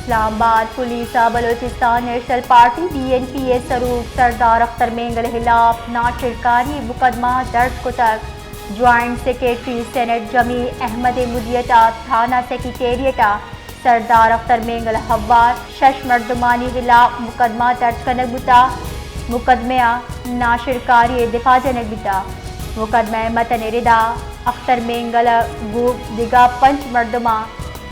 اسلام آباد پولیس ءَ Balochistan national party, B N P, ءِ سروک سردار اختر مینگل ءِ ہلاپ ناشرکاری مقدمہ درج کتگ۔ جوائنٹ سیکرٹری سینیٹ جمیل احمد ءِ مدیت ءَ تھانہ سیکرٹریٹ ءَ سردار اختر مینگل ءَ ہوار شش مردمانی ہلاپ مقدمہ درج کنگ بوتگ۔ مقدمہ ءَ ناشرکاری ءِ دفاع جنگ بوتگ۔ مقدمہ ءِ متن ءِ ردا اختر مینگل ءَ گوں دگہ پنچ مردماں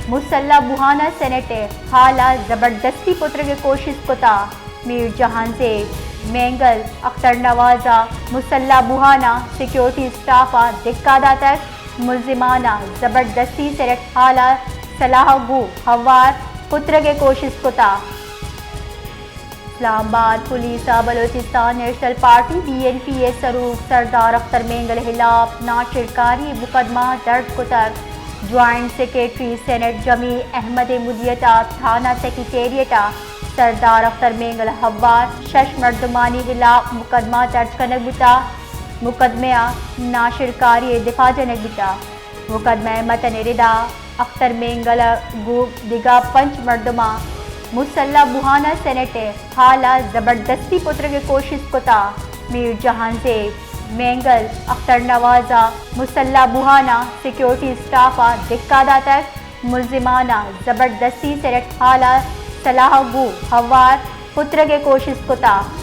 مسلح بوھان ءَ سینیٹ ءِ ہال ءَ زبردستی پترگ ءِ کوشست کتگ۔ میر جہانزیب، مینگل، اختر نواز ءَ مسلح بوھان ءَ سیکورٹی اسٹاف ءَ دھکا داتگ۔ ملزمان ءَ زبردستی سینیٹ ہال ءَ سلاہ ءَ گوں ہوار پترگ ءِ کوشست کتگ۔ اسلام آباد پولیس ءَ Balochistan national party, B N P, ءِ سروک سردار اختر مینگل ءِ ہلاپ ناشرکاری مقدمہ درج کتگ۔ جوائنٹ سیکرٹری سینیٹ جمیل احمد ءِ مدیت ءَ تھانہ سیکرٹریٹ ءَ سردار اختر مینگل ءَ ہوار شش مردمانی ہلاپ مقدمہ درج کنگ بوتگ۔ مقدمہ ءَ ناشرکاری ءِ دفاع جنگ بوتگ۔ مقدمہ ءِ متن ءِ ردا اختر مینگل ءَ گوں دگہ پنچ مردماں مسلح بوھان ءَ سینیٹ ءِ ہال ءَ زبردستی پترگ ءِ کوشست کتگ۔ میر جہانزیب، مینگل، اختر نواز ءَ مسلح بوھان ءَ سیکورٹی اسٹاف ءَ دھکا داتگ۔ ملزمان ءَ زبردستی سینیٹ ہال ءَ سلاہ ءَ گوں ہوار پترگ ءِ کوشست کتگ۔